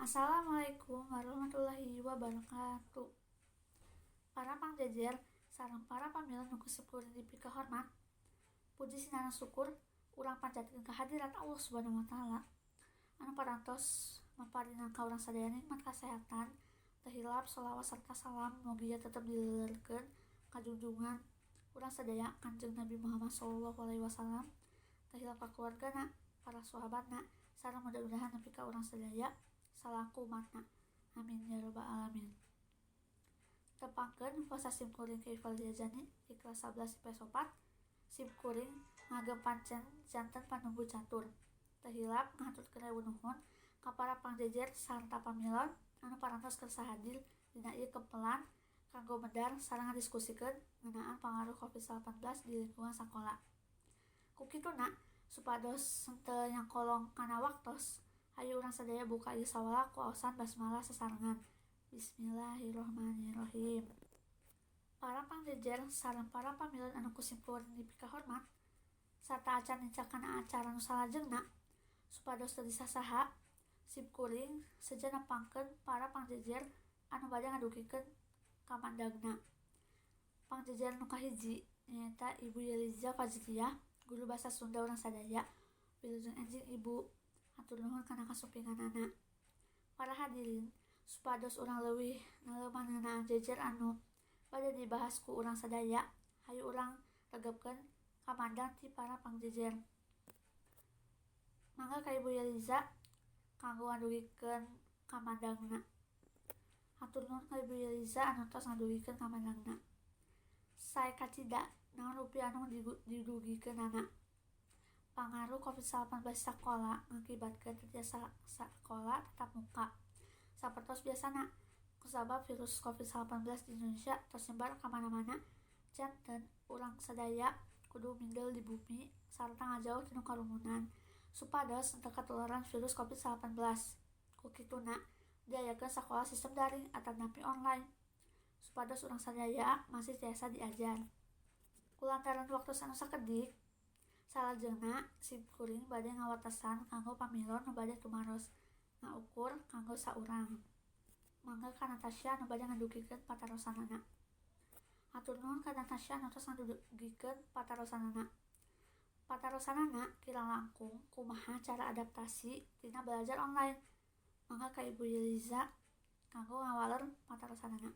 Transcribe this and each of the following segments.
Assalamualaikum warahmatullahi wabarakatuh. Para pangjejer sareng para pamilon nu ku simkuring dipikahormat. Puji sinareng syukur urang panjatkeun kehadirat Allah Subhanahu wa taala anu parantos maparinan ka urang sadaya nikmat kasehatan. Teu hilap sholawat serta salam mugia tetep dilelerkeun ka junjungan urang sadaya, Kanjeng Nabi Muhammad sallallahu alaihi wasallam. Teu hilap ka keluargana, para sahabatna, sareng mudah-mudahan nepi ka urang sadaya salaku umatna. Amin ya robbal alamin. Tepangkeun, wasta simkuring Keifa Jani di kelas 11 IPS 4. Simkuring ngagem pancen janten panumbu catur. Teu hilap ngahaturkeun ribu nuhun ka para pangjejer sarta pamilon anu parantos kersa hadir dina ieu kempelan kanggo medar sareng ngadiskusikeun ngeunaan pangaruh COVID-19 di lingkungan sakola. Ku kituna, supados henteu nyangkolong kana waktos, hayu urang sadaya buka ieu sawala ku aosan basmalah sasarengan. Bismillahirrahmanirrahim. Para pangjejer sareng para pamilon anu ku simkuring dipikahormat, sateuacan nincak kana acara nu salajengna, supados teu disasaha, simkuring seja nepangkeun para pangjejer anu bade ngadugikeun kamandagna. Pangjejer nu kahiji nyaeta Ibu Yeliza Fajriyah, guru basa Sunda urang sadaya. Wilujeng enjing, Ibu. Hatur nuhun kana kasumpinganana. Para hadirin, supados urang leuwih naleuman ngeunaan jejer anu bade dibahas ku urang sadaya, hayu urang regepkeun kamandang ti para pangjejer. Mangga ka Ibu Yeliza kanggo ngadugikeun kamandangna. Hatur nuhun ka Ibu Yeliza anu tos ngadugikeun kamandangna. Sae kacida, naon rupi anu didugikeunana? Pangaruh COVID-19 sakola ngakibatkeun teu tiasa sakola tatap muka sapertos biasana. Kusabab virus COVID-19 di Indonesia tos nyebar ka mana-mana, janten urang sadaya kudu mindel di bumi sarta ngajauh tina karumunan supados henteu katularan virus COVID-19. Ku kituna diayakeun sakola sistem daring atanapi online supados urang sadaya masih tiasa diajar. Kulantaran waktos anu sakedik, salajengna simkuring bade ngawatesan kanggo pamilon nu bade tumaros, ngaukur kanggo saurang. Mangga ka Natasha anu bade ngadugikeun patarosanana. Hatur nuhun ka Natasha anu tos ngadugikeun patarosanana. Patarosanana kirang langkung kumaha cara adaptasi tina belajar online. Mangga ka Ibu Yeliza kanggo ngawaler patarosanana.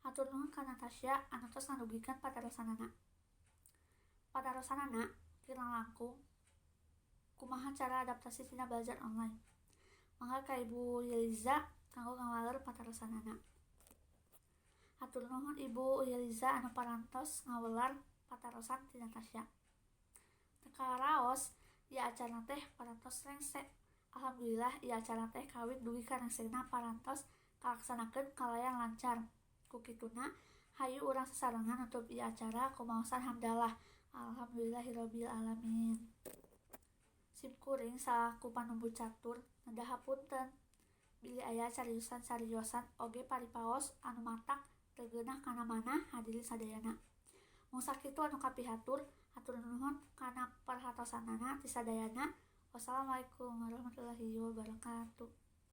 Hatur nuhun ka Natasha anu tos ngadugikeun patarosanana. Patarosanana kirang langkung kumaha cara adaptasi tina belajar online. Mangga ka Ibu Yeliza kanggo ngawaler patarosanana. Hatur nuhun Ibu Yeliza anu parantos ngawelar patarosan ti Natasha. Teu karaos ieu acara teh parantos rengse. Alhamdulillah, ieu acara teh kawit dugi ka rengsena parantos kalaksanakeun kalayan lancar. Ku kituna, hayu urang sasarengan nutup ieu acara ku maosan hamdalah. Alhamdulillahirabbil alamin. Simkuring salaku panumbu catur nedah hapunten bilih aya cariosan-cariosan oge paripaos anu matak teu geunah kana manah hadirin sadayana. Mung sakitu anu kapihatur, hatur nuhun kana perhatosanana ti sadayana. Wassalamualaikum warahmatullahi wabarakatuh.